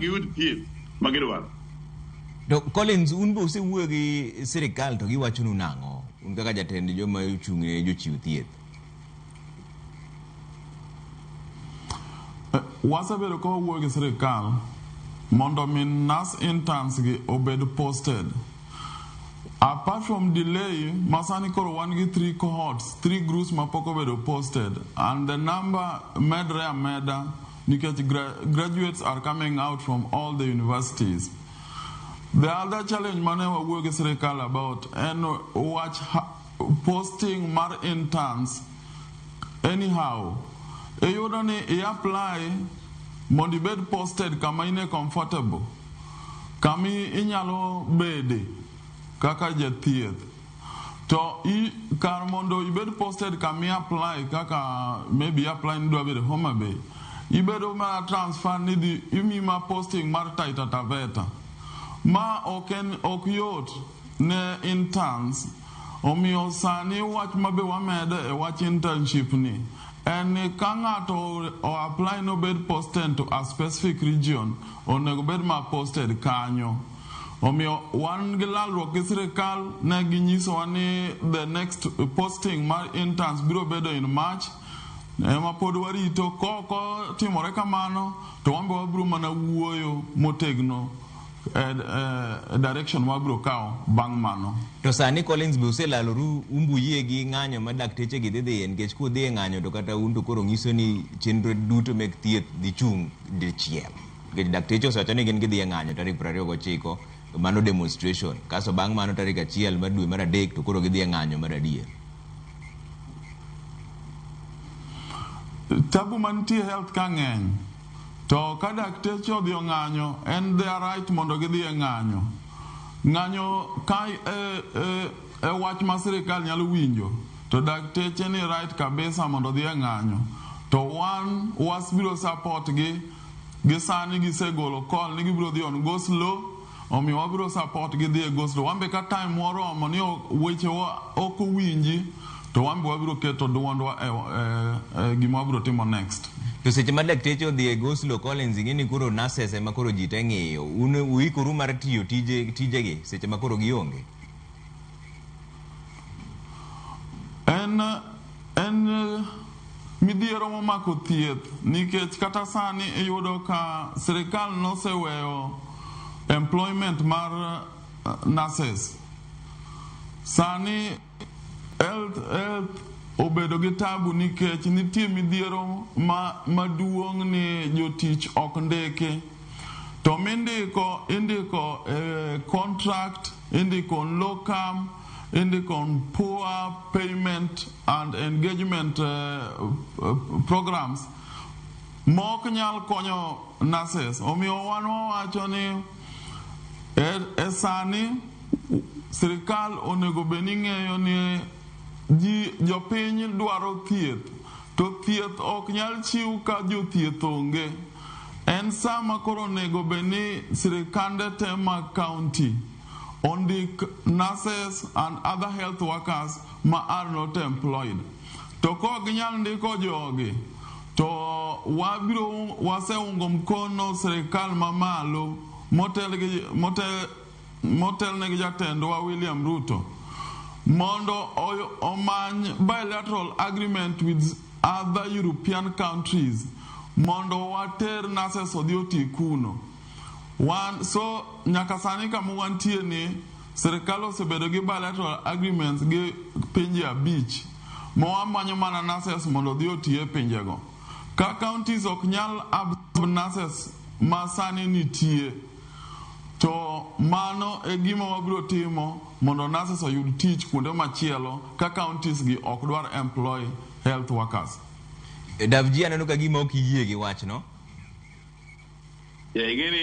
giyud thieth ma gidwaro. To Collins, un be usewuoyo gi sirikal to giwachonu nang'o? Un kaka jatend joma ochung' ne jochiw thieth. Eh, wasebedo ka wawuoyo gi sirikal mondo mi nurse interns gi obed posted. Apart from delay, masani koro wan gi three cohorts, three groups ma pok obedo posted and the number medre ameda nikech gra graduates are coming out from all the universities. The other challenge mane wawuoyo gi sirikal about en wach posting mar interns anyhow. Iyudo ni i apply mondo ibed posted kama ine comfortable. Kama inyalo bede kaka jathieth to i, kar mondo ibed posted kama i apply kaka maybe i apply ni idwa bedo Homa Bay, ibedo mana transfer ni idhi imiyi ma posting mar Taita Taveta. Ma ok en ok yot ne interns omiyo sani wach ma be wamedo e wach internship ni en ni ka ng'ato o apply ni obed posted to a specific region, onego bed ma posted kanyo. Omiyo wan gi lalruok gi sirikal ne ginyisowa ni the next posting mar interns biro bedo in March ema pod warito. Kok otimore kamano to wan be wabiro mana wuoyo motegno e, e, direction ma wabiro kawo bang' mano. To sani Collins be uselaloru umbuyie gi ng'anyo ma dakteche gi dhi dhiye nikech kudhi e ng'anyo to kata un to koro nyiso ni chenro duto mek thieth dhi chung' dichiel. Nikech dakteche osewacho ni gin gidhi e ng'anyo tarik 29 mano demonstration. Kasto bang' mano tarik 1 mar dwe mar adek to koro gidhi e ng'anyo mar adier. Tabu mantie health ka ng'eny. To ka dakteche odhi ong'anyo, en their right mondo gidhi e ng'anyo. Ng'anyo ka e, e, e wach ma sirikal nyalo winjo, to dakteche ni right kabisa mondo odhi e ng'anyo. To wan wasbiro support gi, gi sani gisegolo call ni gibiro dhi on go slow, omiyo wabiro support gi dhi e go slow. Wan be ka time moromo ni weche wa ok owinji, to wan be wabiro keto duondwa e, e, e gima wabiro timo next. To seche ma dakteche odhi e go slow Collins ing'e ni koro nurses ema koro ji te ng'iyo. Un uikoru mar tiyo tije tijegi seche ma koro gionge? En en midhiero momako thieth nikech kata sani iyudo ka sirikal noseweyo employment mar nurses. Sani health, health obedo gi tabu nikech nitie midhiero ma maduong' ni jotich ok ndiki. To mindiko indiko e contract, indiko on locum, indiko on poor payment and engagement uh, programs mok nyal konyo nurses. Omiyo wan wawacho ni e, e sani sirikal onego bed ni ng'eyo ni ji jopiny dwaro thieth to thieth ok nyal chiw ka jothieth onge. En sama koro onego bed ni sirikande te mag county ondik nurses and other health workers ma are not employed. To kok ginyal ndiko jogi to wabiro waseungo mkono sirikal mamalo motel gi motel motelne gi jatendwa William Ruto mondo omany bilateral agreement with other European countries mondo water nurses odhi oti kuno. Wan, so nyaka sani kama wantie ni sirikal osebedo gi bilateral agreements gi pinje abich ma wamanyo mana nurses mondo odhi oti e pinjego. Ka counties ok nyal absorb nurses ma sani nitie to mano e gima wabiro timo mondo nurses oyud tich kuonde machielo ka counties gi ok dwar employ health workers. Davji aneno ka gima ok iyie gi wachno. Yeah, ing'e ni